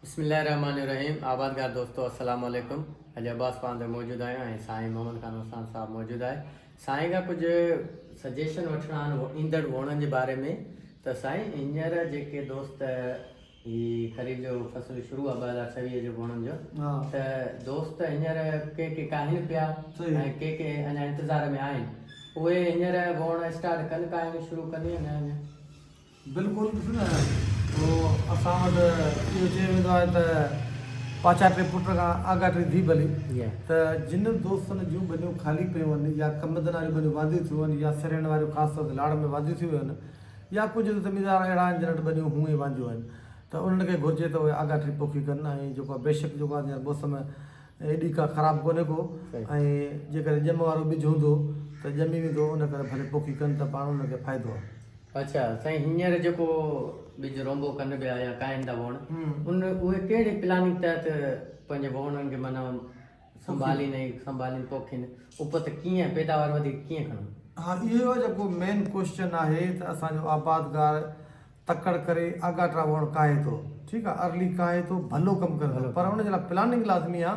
بسم الله الرحمن الرحيم آبادگار دوستو السلام عليڪم اڄ عباس پاند تي موجود آهيون ۽ سائين محمد خان وساڻ صاحب موجود آهي سائين کان ڪجهه سجيشن وٺڻا آهن ايندڙ ووڻن جي باري ۾ ته سائين هينئر جيڪي دوست هي خريف جو فصل شروع آهي 2026 جو ووڻن جو ته دوست هينئر ڪي ڪي ڪاهن پيا ۽ ڪي ڪي اڃا انتظار ۾ آهن اهي هينئر ووڻ اسٽارٽ ڪن ڪاهن شروع ڪن يا نه اڃا؟ بلڪل ڏس نه تو اسان وٽ اهو چيو ويندو آهي ته پاڇاٽي پٽ کان آڳاٽي ڌي ڀلي ته جن دوستن جون ٻنيون خالي پيون آهن يا ڪمدن واريون ٻنيون وانديون ٿيون آهن يا سرهين واريون خاص طور تي لاڙ ۾ وانديون ٿي ويون آهن يا ڪجهه زميندار اهڙا آهن جن وٽ ٻنيون هونئن ئي وانديون آهن ته انهن کي گهرجي ته اهي آڳاٽي پوکي ڪن ۽ جيڪو آهي بيشڪ جيڪو آهي هينئر موسم ايڏي ڪا خراب ڪونهي ڪو ۽ جيڪڏهن ڄم وارو ٻج هوندو ته ڄمي ويندو ان ڪري ڀلي پوکي ڪن ته پاڻ انهن کي فائدو آهي. اڇا سائين هينئر جيڪو ٻج رونبو ڪن پيا يا ڪاهين ٿا ووڻ ان اهي ڪهڙي پلاننگ تحت پنهنجي ووڻن کي معنيٰ سنڀالين ۽ سنڀالين پوکين اپت ڪيئن پيداوار وڌيڪ ڪيئن کڻن؟ ها اهو جيڪو مين ڪوئسچن آهي ته اسان جو آبادگار تڪڙ ڪري آڳاٽا ووڻ ڪاهي ٿو ٺيڪ آ ارلي ڪاهي ٿو ڀلو ڪم ڪري ٿو پر ان جي لاء پلاننگ لازمي آ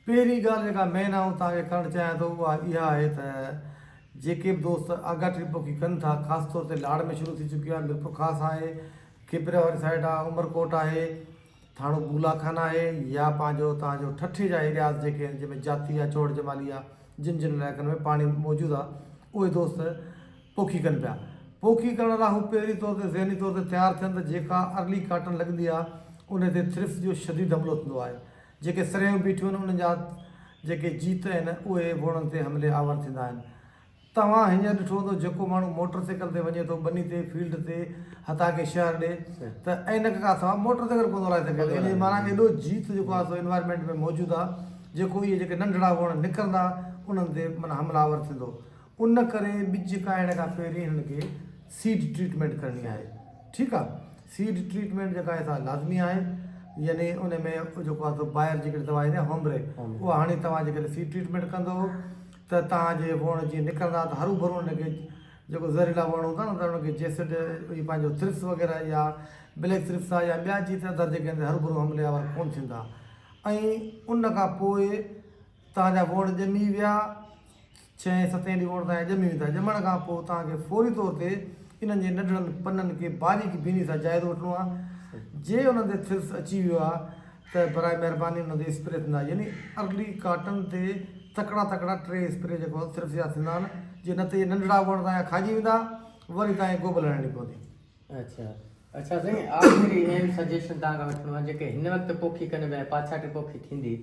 پهرين ڳالهه جيڪا مين آئون توهان کي ڪرڻ چاهيان ٿو اها اها آهي ته جيڪي به دوست آڳاٽي پوکي ڪن ٿا خاص طور تي لاڙ ۾ شروع ٿي چڪي آهي ميرپورخاص آهي کيبري واري سائيڊ آهي عمرڪوٽ آهي ٿاڻو بولا خان آهي يا پنهنجو توهان جو ٺٽي جا ايرياز جيڪي آهن جنهن ۾ جاتي آهي چوهڙ جمالي آهي جن جن علائقن ۾ پاڻي موجود آهي اهي دوست پوکي ڪن پيا پوکي ڪرڻ لاء هو پهرين طور تي ذهني طور تي تيار ٿين ته جيڪا ارلي ڪاٽن لڳندي آهي ان تي ٿرپس جو شديد حملو ٿيندو آهي جيڪي سرهيون بيٺيون آهن انهن جا جيڪي جيت آهن اهي ووڻن تي حملي آور ٿيندا آهن. توهان هينئر ڏٺو هوندو جيڪو ماڻهو موٽر سائيڪل تي وڃي ٿو ٻني تي فيلڊ تي هتان ڪي شهر ڏي ته عينڪ کان سواء موٽر سائيڪل ڪونه ٿو هلائي سگهي ان جي معنيٰ ايڏو جيت جيڪو آهي سو انوائرمينٽ ۾ موجود آهي جيڪو اهي جيڪي ننڍڙا ووڻ نڪرندا انهن تي معنيٰ حمله آور ٿيندو ان ڪري ٻج ڪاهڻ کان پهرين هنن کي سيڊ ٽريٽمينٽ ڪرڻي آهي ٺيڪ آ سيڊ ٽريٽمينٽ جيڪا آهي سا لازمي آهي يعني ان ۾ جيڪو آهي سو بائر جي هڪڙي دوا ايندي آهي هومبري اها هڻي توهان جيڪڏهن سيڊ ٽريٽمينٽ ڪندو ته توهان جي ووڻ جيئن نڪرندا ته هرو ڀرو ان کي جيڪو زهريلا ووڻ هوندا نه ته ان کي جيسڊ اهي پنهنجو ٿرپس وغيره يا بليڪ ٿرپس آهي يا ٻيا جيت اڌر جيڪي آهن هرو ڀرو حملي آور ڪونه ٿيندا ۽ ان کان پوء توهان جا ووڻ ڄمي ويا ڇهين ستين ڏينهن ووڻ توهان جا ڄمي ويندا. ڄمڻ کان پوء توهان کي فوري طور تي انهن جي ننڍڙن پنن کي باريڪ بيني سان جائزو وٺڻو آهي. جي انهن تي ٿرس اچي ويو آهي ته براء مهرباني انهن تي اسپري ٿيندا يعني ارلي ڪاٽن تي تڪڙا تڪڙا ٽي اسپري جيڪو آهي ٿرس جا ٿيندا آهن جي نه ته اهي ننڍڙا ووڻ توهان جا کاڄي ويندا وري توهان کي گوبل هڻڻي پوندي. اڇا اڇا سائين آخري اهم سجيشن توهان کان وٺڻو آهي جيڪي هن وقت پوکي ڪن پيا پاڇاٽي پوکي ٿيندي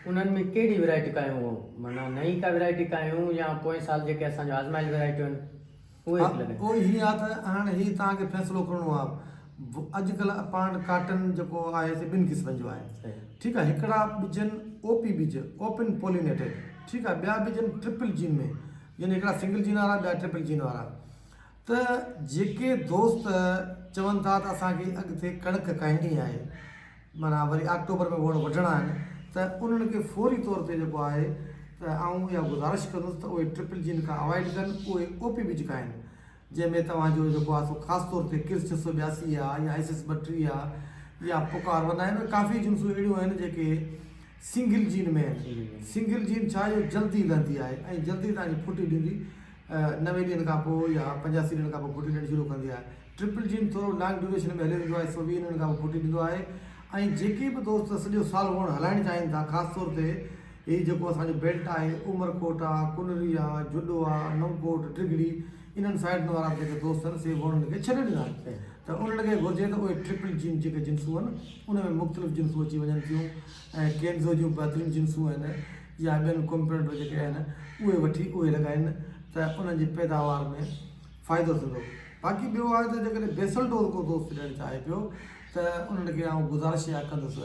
انهن ۾ ڪهڙي ورائٽي ڪايون معنيٰ نئين ڪا ورائٽي ڪايون يا پوئين سال جيڪي اسان جو آزمايل ورائٽيون آهن اهي لڳائيون. اهو هيئن آهي ته هاڻ هي توهان کي فيصلو ڪرڻو آهي اڄڪلهه پاڻ ڪاٽن جيڪو آهي سي ٻن قسمن جو آهي ٺيڪ آهي هڪڙا ٻجن او پي ٻج اوپن پولينيٽيڊ ٺيڪ آهي ٻيا ٻجن ٽرپل جين ۾ يعني هڪڙا سنگل جين وارا ٻيا ٽرپل جين وارا ته جيڪي دوست چون ٿا ته اسان کي اڳتي ڪڻڪ ڪاهڻي آهي معنيٰ وري آڪٽوبر ۾ ووڻ وڍڻا آهن ته انهن کي فوري طور تي جيڪو آهي ته آئون اها گذارش ڪندس ته اهي ٽرپل جين کان اوائڊ ڪن اهي او پي ٻج کائن جنهن ۾ توهان جو جيڪو آهي سو خاص طور تي ڪرس 682 آهي يا ايس ايس 32 آهي يا پڪار ون آهن ڪافي جنسون اهڙيون آهن جيڪي سنگل جين ۾ آهن سنگل جين ڇا جو جلدي لهندي آهي ۽ جلدي توهان کي ڦٽي ڏيندي 90 ڏينهن کان پوء يا 85 ڏينهن کان پوء ڦٽي ڏيڻ شروع ڪندي آهي. ٽرپل جين ٿورو لانگ ڊيوريشن ۾ هليو ويندو آهي 120 ڏينهن کان پوء ڦٽي ڏيندو آهي ۽ جيڪي به دوست سڄو سال ووڻ هلائڻ چاهين ٿا خاص طور تي هي جيڪو اسان جو بيلٽ آهي عمرڪوٽ آ ڪنري آ جهڏو آ نئون ڪوٽ ڊگهڙي انهن سائيڊن وارا به جيڪي دوست آهن سي ووڻن کي ڇڏي ڏيندا آهن ته انهن کي گهرجي ته اهي ٽرپل جين جيڪي جنسون آهن ان ۾ مختلف جنسون اچي وڃن ٿيون ۽ ڪينزو جون بهترين جنسون آهن يا ٻين ڪمپونينٽ جيڪي آهن اهي وٺي اهي لڳائين ته انهن جي پيداوار ۾ فائدو ٿيندو باقي ٻيو آهي ته جيڪڏهن بيسل ڊوز ڪو دوست ڏيڻ چاهي پيو ته انهن کي آئون گذارش اها ڪندس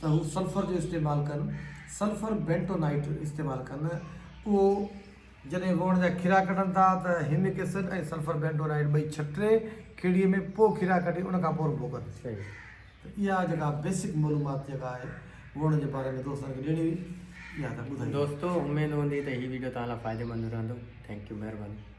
ته هو سلفر جو استعمال ڪن سلفر بينٽونائيٽ استعمال ڪن اهو جڏهن ووڻ جا کيرا ڪڍن ٿا ته هيمڪ ايسڊ ۽ سلفر بينٽونائيٽ ٻئي ڇٽي کيڙي ۾ پوء کيرا ڪڍي ان کان پوء رنبو ڪن. ته اها جيڪا بيسڪ معلومات جيڪا آهي ووڻ جي باري ۾ دوستن کي ڏيڻي هئي اها ته ٻڌائي. دوستو اميد هوندي ته هي ويڊيو توهان لاء فائديمند رهندو thank you مهرباني.